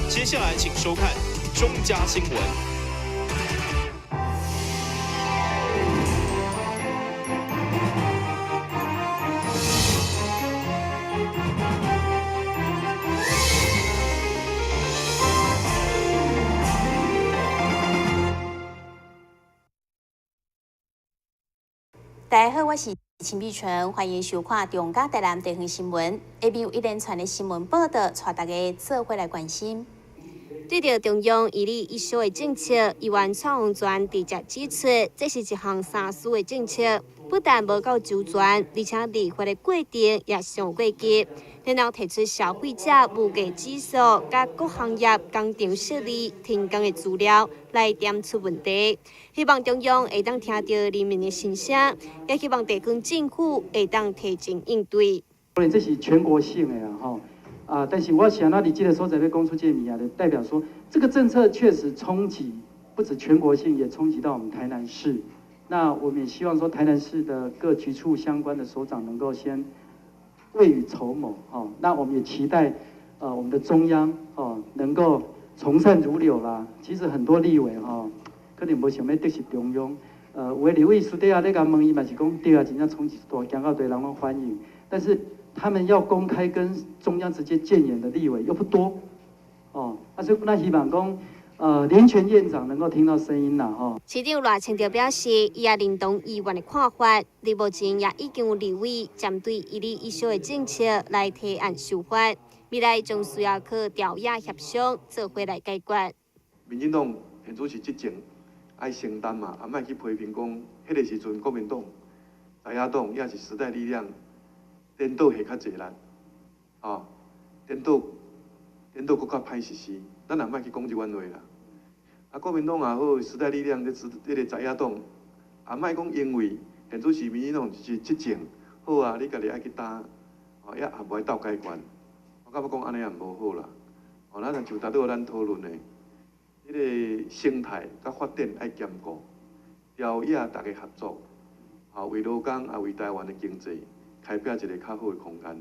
接下來請收看中嘉新聞。大家好，我是陳美純，歡迎收看中嘉台南地方新聞。下面有一連串的新聞報道，帶大家做伙來關心。對著中央一例一休的政策，議員蔡洪權直接指出，這是一項三輸的政策，不但無夠周全，而且立法的過程也傷過急。然後提出消費者物價指數佮各行業工廠設立停工的資料來點出問題，希望中央會當聽著人民的心聲，也希望地方政府會當提前應對。當然這是全國性的啦，吼啊！但是我想，那你這個所在欲講出這個物件，就代表說，這個政策確實衝擊不止全國性，也衝擊到我們台南市。那我們也希望說，台南市的各局處相關的首長能夠先未雨綢繆，吼。那我們也期待，我們的中央，哦，能夠從善如流啦。其實很多立委，吼，可能無想欲得罪中央，有的立委私底下咧共問伊嘛是講對啊，真正衝擊大，驚到對人攏歡迎，但是他們要公開跟中央直接諫言的立委又不多，哦，啊，所以咱希望講，林權院長能夠聽到聲音啦，吼。市長賴清德表示，伊也認同議員的看法，而目前也已經有立委針對一例一休的政策來提案修法，未來將需要去朝野協商，做伙來解決。民進黨現主是執政，愛承擔嘛，啊，莫去批評講，彼個時陣國民黨、在野黨抑是時代力量顛倒下較濟力，哦，顛倒顛倒閣較歹實施，咱也莫去講這款話啦。啊，國民黨也好，時代力量咧，這個在野黨，也莫講因為現主是民進黨是執政，好啊，你家己愛去擔，哦，也也無愛鬥解決。我感覺講按呢也無好啦。哦，咱就拄仔咱討論的，彼個生態佮發展愛兼顧，朝野逐家合作，啊，為勞工啊，為台灣的經濟開闢一個較好的空間。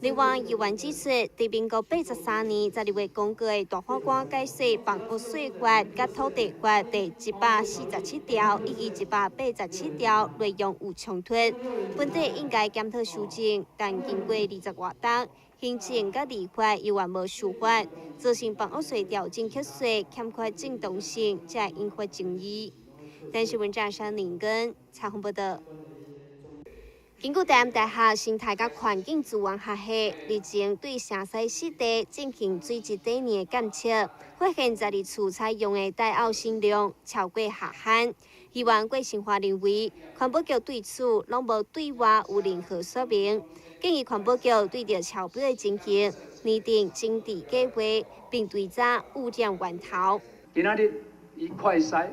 另外，議員指出，佇民國83年12月公告的《大法官解釋房屋稅法》佮土地法第147條以及187條內容有衝突，本底應該檢討修正，但經過20外冬，行政佮立法猶原無修法，造成房屋稅調整缺稅欠缺正當性，才會引發爭議。電視文章山林根採訪報導。根據台南大學生態佮環境資源學系日前對城西濕地進行水質底泥的檢測，發現12處採用的戴奧辛量超過下限。議員郭新華認為，環保局對此攏無對外有任何說明，建議環保局對著超標的情形擬定整治計劃，並追查污染源頭。今仔日伊快篩，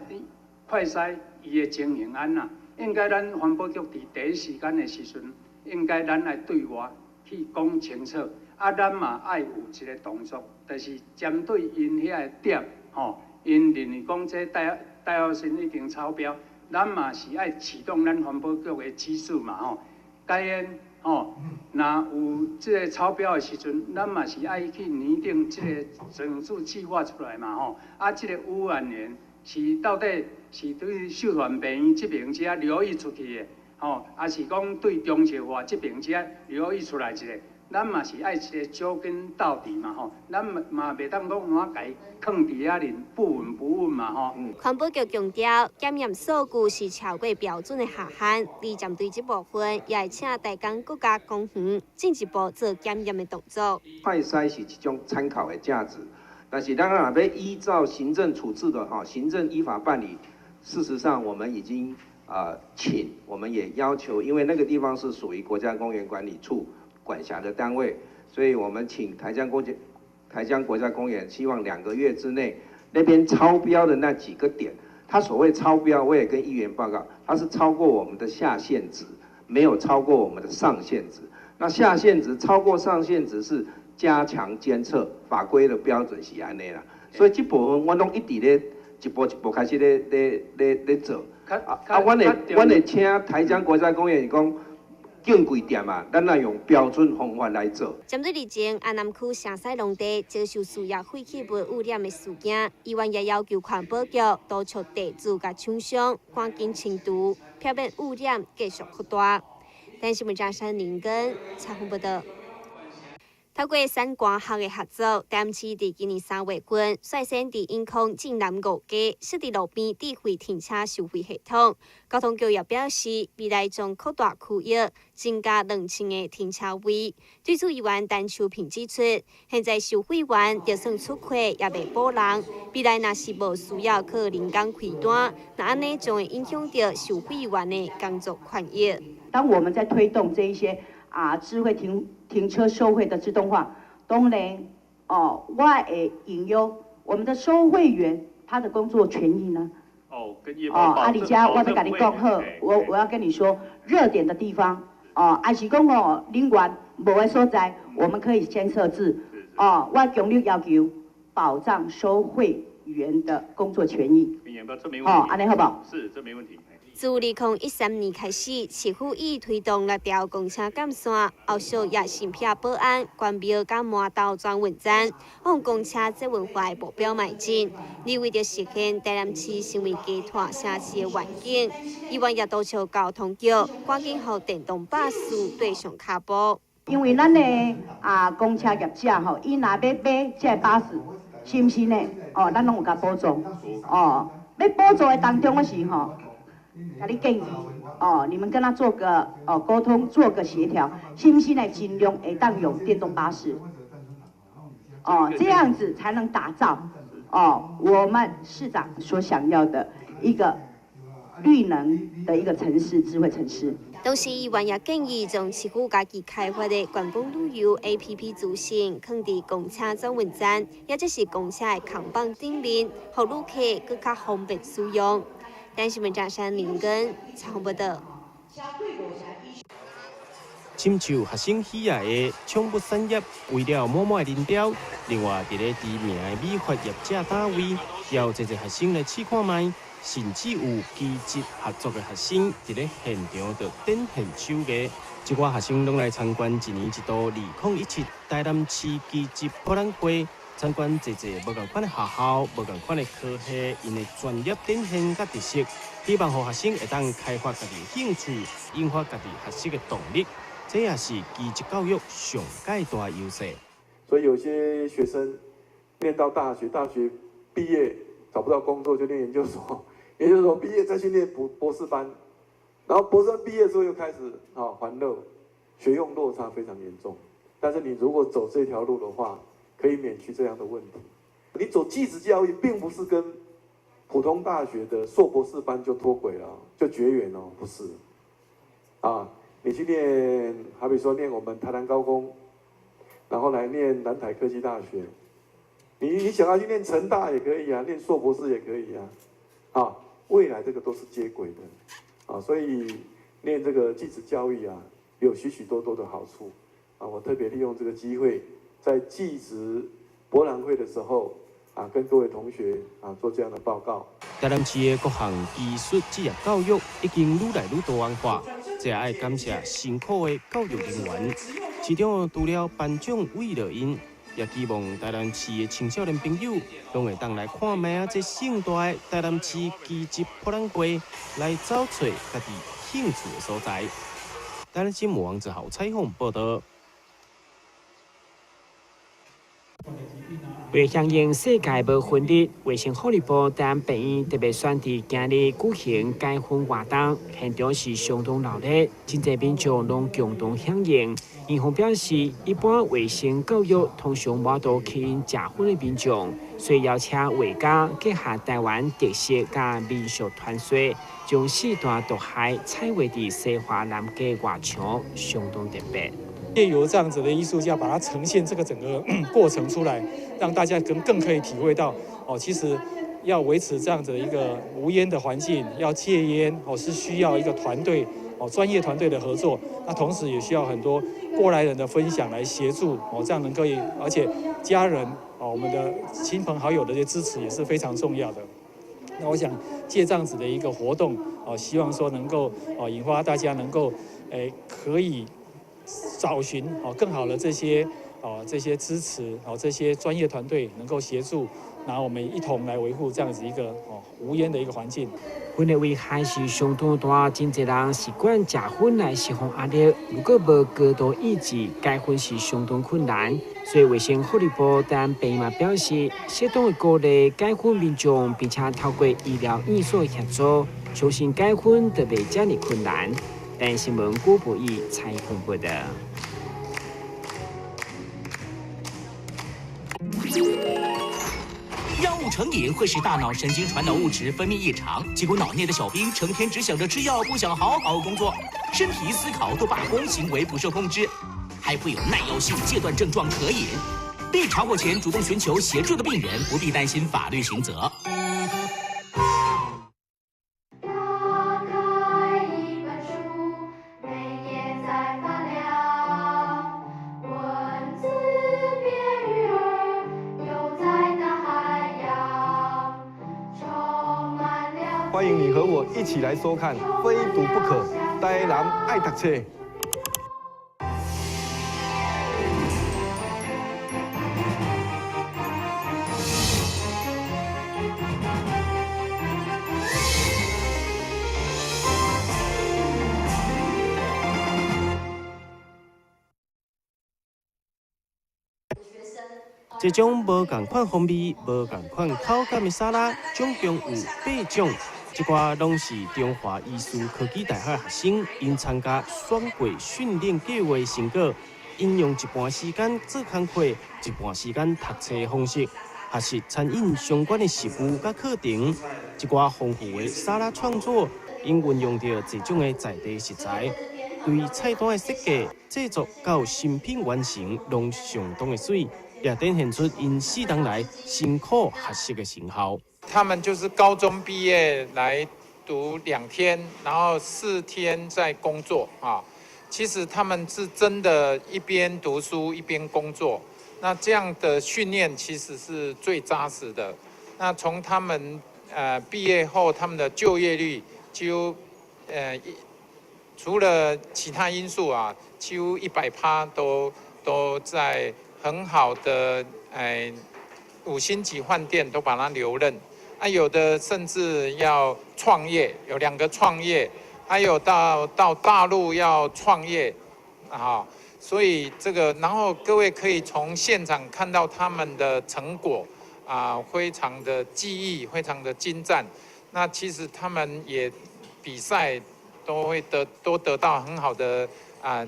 快篩伊的情形按怎？應該咱環保局佇第一時間的時陣，應該咱愛對外去講清楚。啊，咱嘛愛有一個動作，就是針對𪜶遐个點，吼，𪜶認為講這戴奧辛已經超標，咱嘛是愛啟動咱環保局的機制嘛，吼。該煙吼，若有這個超標的時陣，咱嘛是愛去擬定這個整治計劃出來嘛，吼。啊，這個污染源是到底是對秀傳病院這邊遮流溢出去的，吼，還是講對中石化這邊遮流溢出來一個？咱嘛是愛一個追根到底嘛，吼，咱嘛袂當講怎共伊囥佇遐爾不聞不問嘛，吼。環保局強調，檢驗數據是超過標準的下限，而針對這部分，也會請台江國家公園進一步做檢驗的動作。快篩是一種參考的價值，但是咱若欲依照行政處置的哈，行政依法辦理。事實上，我們已經請，我們也要求，因為那個地方是屬於國家公園管理處管轄的單位，所以我們請台江國家公園，希望2個月之內，那邊超標的那幾個點，它所謂超標，我也跟議員報告，它是超過我們的下限值，沒有超過我們的上限值。那下限值超過上限值是加強監測法規的標準是按呢啦，所以這部分我攏一直咧一步一步開始咧做。啊，阮會請台江國家公園講，敬貴店啊，咱愛用標準方法來做。針對日前安南區城西農地遭受事業廢棄物污染的事件，議員也要求環保局督促地主佮廠商趕緊清除，避免污染繼續擴大。台視新聞張山林根採訪報道。透過產官學的合作，台南市佇今年3月份率先佇永康正南五街設置路邊智慧停車收費系統。交通局也表示，未來將擴大區域，增加2000個停車位。對此，議員陳秋萍指出，現在收費員就算出貨也袂補人，未來若是無需要靠人工開單，那按呢將會影響著收費員的工作權益。當我們在推動這一些智慧停車收費的自動化，當然哦，我會隱憂我們的收費員他的工作權益呢？哦，跟哦，啊，而且我欲共你講好，我要跟你說，熱點的地方哦，還是講哦，人員無的所在，我們可以先設置哦。我強烈要求保障收費員的工作權益。哦，按呢好無？是，這沒問題。自2013年開始，市府已推動六條公車幹線，後續也新闢保安、關廟佮麻豆轉運站，往公車捷運化的目標邁進。而為著實現台南市成為低碳城市的願景，議員也督促交通局趕緊予電動巴士綴上跤步。因為咱的公車業者吼，伊若欲買這个巴士，是毋是呢？哦，咱攏有共補助。哦，欲補助的當中，我是吼。共你建議哦，你們跟他做個哦溝通，做個協調，是毋是呢？盡量會當用電動巴士，哦，這樣子才能打造哦我們市長所想要的一個綠能的一個城市，智慧城市。同時，議員也建議將市府家己開發的觀光旅遊 APP 資訊，放佇公車轉運站，也就是公車的扛棒頂面，予旅客閣較方便使用。台視新聞張山林根採訪報道。深受學生喜愛的寵物產業，圍了滿滿的林標。另外，佇咧知名的美髮業者單位，也有濟濟學生來試看覓，甚至有技職合作的學生佇咧現場就展現手藝。這寡學生攏來參觀一年一度2017台南市技職博覽會，參觀濟濟無仝款的學校、無仝款的科系，𪜶的專業展現佮特色，希望予學生會當開發家己興趣，引發家己學習的動力。這也是技職教育上蓋大優勢。所以有些學生念到大學，大學畢業找不到工作，就念研究所，研究所畢業再去念博士班，然後博士班畢業之後又開始還樂，學用落差非常嚴重。但是你如果走這條路的話，可以免去這樣的問題。你走技職教育，並不是跟普通大學的碩博士班就脫軌了，就絕緣哦，不是。啊，你去念，好比說念我們台南高工，然後來念南台科技大學，你想要去念成大也可以啊，念碩博士也可以啊，啊，未來這個都是接軌的，啊，所以念這個技職教育啊，有許許多多的好處，啊，我特別利用這個機會，在技職博覽會的時候，啊，跟各位同學啊做這樣的報告。台南市的各項技術職業教育已經愈來愈多元化，這也愛感謝辛苦的教育人員。市長除了頒獎慰勞𪜶，也期望台南市的青少年朋友攏會當來看覓仔這盛大的台南市技職博覽會，來找揣家己興趣的所在。台南新聞王子豪採訪報道。為響應世界無薰日，衛生福利部台南病院特別選佇今日舉行解薰活動，現場是相當熱鬧，真濟民眾攏共同響應。院方表示，一般衛生教育通常無法度吸引食薰的民眾，所以邀請畫家結合台灣特色佮民俗傳說，將四大毒害彩畫佇西華南街外牆，相當特別。藉由這樣子的藝術家，把它呈現這個整個過程出來，讓大家更可以體會到哦，其實要維持這樣子的一個無煙的環境，要戒煙哦，是需要一個團隊哦，專業團隊的合作。那同時也需要很多過來人的分享來協助哦，這樣能夠，而且家人哦，我們的親朋好友的這些支持也是非常重要的。那我想借這樣子的一個活動哦，希望說能夠哦，引發大家能夠可以找尋哦更好的這些支持哦這些專業團隊能夠協助，然後我們一同來維護這樣子一個哦無煙的一個環境。薰的危害是相當大，真濟人習慣食薰來釋放壓力。如果無高度意志，戒薰是相當困難。所以衛生福利部台南病院嘛表示，適當的鼓勵戒薰民眾，並且透過醫療院所協助，相信戒薰就袂遮爾困難。台新聞郭博義採訪報道。藥物成癮會使大腦神經傳導物質分泌異常，結果腦內的小兵成天只想着吃藥，不想好好工作，身體思考都罷工，行為不受控制，還會有耐藥性戒斷症狀可飲。被查獲前主動尋求協助的病人不必擔心法律刑責。歡迎你和我一起來收看《非讀不可》，台南愛讀冊。這種無仝款風味、無仝款口感的沙拉，總共有八種。這寡攏是中華醫事科技大學學生𪜶參加雙軌訓練計劃成果，𪜶用一半時間做工課，一半時間讀冊方式，學習餐飲相關的實務佮課程。這寡豐富的沙拉創作，𪜶運用著這種的在地食材，對菜單的設計、製作到成品完成，攏相當的媠，也展現出𪜶4年來辛苦學習的成效。他們就是高中畢業來讀2天，然後4天在工作啊。其實他們是真的，一邊讀書一邊工作。那這樣的訓練其實是最紮實的。那從他們畢業後，他們的就業率幾乎除了其他因素啊，幾乎100%都在很好的5星級飯店都把它留任。啊，有的甚至要創業，有2個創業，還有到大陸要創業，啊，所以這個，然後各位可以從現場看到他們的成果，啊，非常的技藝，非常的精湛。那其實他們也比賽都會得到很好的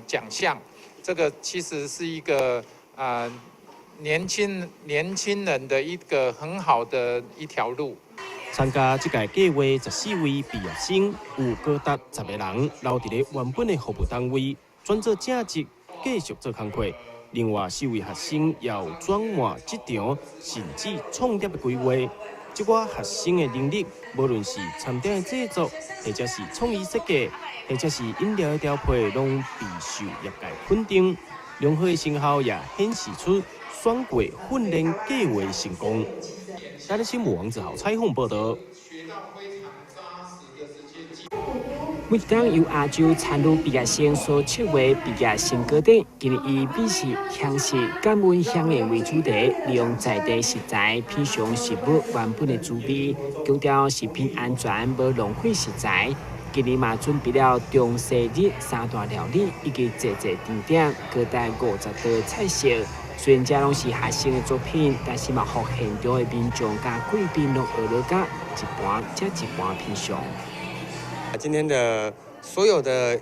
獎項。這個其實是一個年輕人的一個很好的一條路。參加這屆計劃14位畢業生，有高達10個人留佇咧原本的服務單位，轉做正職，繼續做工課。另外4位學生也有轉換職場，甚至創業的規劃。這寡學生的能力，無論是餐點的製作，或者是創意設計，或者是飲料的調配，攏備受業界肯定。良好的成效也顯示出雙軌訓練計劃成功。台視新聞王子豪採訪報道。每一冬由亞洲參與畢業生所策劃畢業成果展，今年以美食、鄉食、感恩鄉宴為主題，利用在地食材品嘗食物原本的滋味，強調食品安全，無浪費食材。今年嘛準備了中西日3大料理以及濟濟甜點，高達50道菜色。雖然這攏是學生的作品，但是嘛，予現場的民眾佮貴賓攏學了甲一盤接一盤品嘗。今天的所有的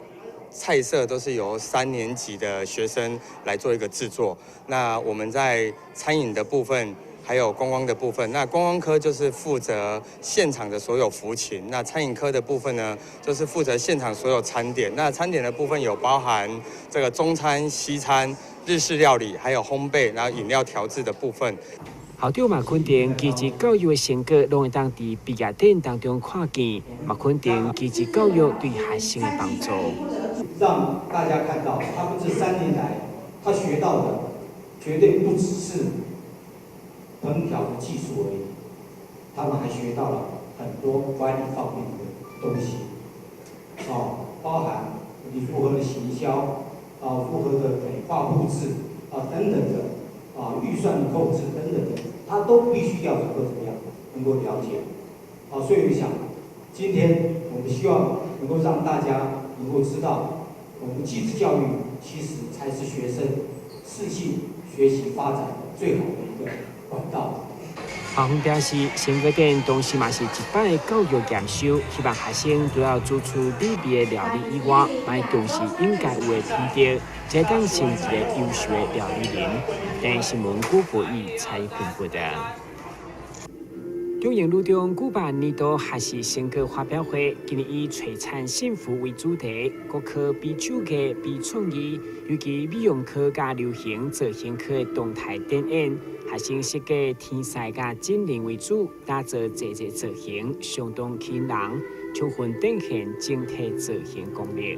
菜色都是由3年級的學生來做一個製作。那我們在餐飲的部分，還有觀光的部分，那觀光科就是負責現場的所有服勤，那餐飲科的部分呢，就是負責現場所有餐點。那餐點的部分有包含這個中餐、西餐、日式料理，還有烘焙，然後飲料調製的部分。校長嘛肯定，技職教育的成果攏會當佇畢業典當中看見，嘛肯定技職教育對學生的幫助。讓大家看到，他們這3年來，他學到的絕對不只是烹調的技術而已，他們還學到了很多管理方面的東西，包含你如何的行銷啊，如何的美化佈置啊等等的啊，預算的控制等等的，他都必須要能夠怎麼樣，能夠了解。啊，所以我想，今天我們希望能夠讓大家能夠知道，我們技職教育其實才是學生適性學習發展最好的一個管道。校方表示，成果展同時嘛是一擺教育驗收，希望學生除了煮出美味的料理以外，嘛重視應該有的品德，才當成一个優秀的料理人。電視新聞古博義採訪報道。中營女中舉辦年度學習成果發表會，今年以璀璨幸福為主題，各科比手藝、比創意，尤其美容科佮流行造型科的動態展演，學生設計天使佮精靈為主，打造濟濟造型，相當吸引人，充分展現整體造型功力。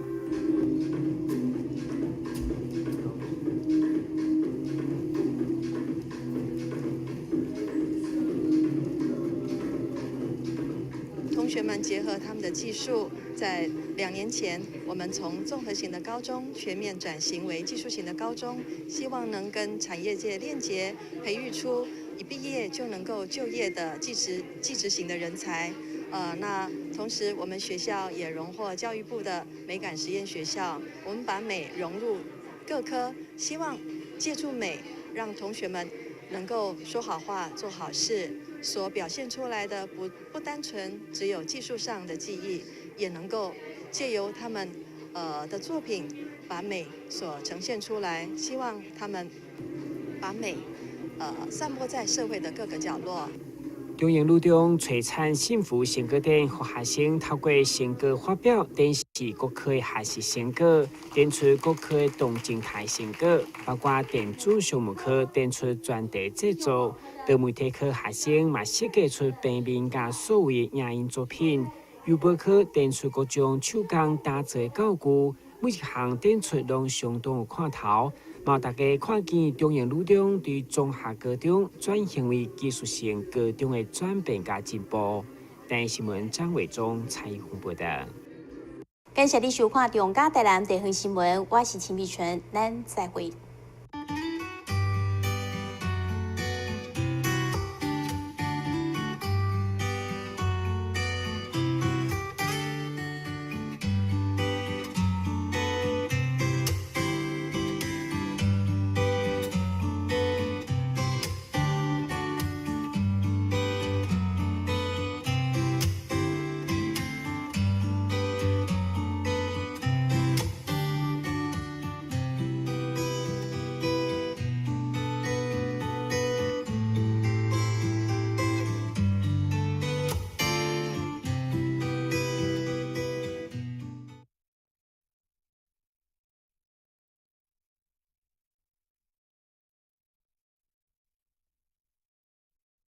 同學們結合他們的技術，在2年前，我們從綜合型的高中全面轉型為技術型的高中，希望能跟產業界鏈接，培育出一畢業就能夠就業的技職型的人才。那同時我們學校也榮獲教育部的美感實驗學校，我們把美融入各科，希望借助美，讓同學們能夠說好話、做好事。所表現出來的不單純只有技術上的技藝，也能夠借由他們的作品把美所呈現出來。希望他們把美散播在社會的各個角落。中營女中璀璨幸福成果展，予學生透過成果發表，展示各科的學習成果，展出各科的動靜態成果，包括電子商務科展出專題製作，多媒體科學生嘛設計出平面佮數位的影音作品，油玻科展出各種手工打造的教具，每一項展出攏相當有看頭。嘛，大家看見中營女中對綜合高中轉型為技術性高中的轉變佮進步。台視新聞張偉忠採訪報道。感謝你收看《中嘉台南地方新聞》，我是秦碧純，咱再會。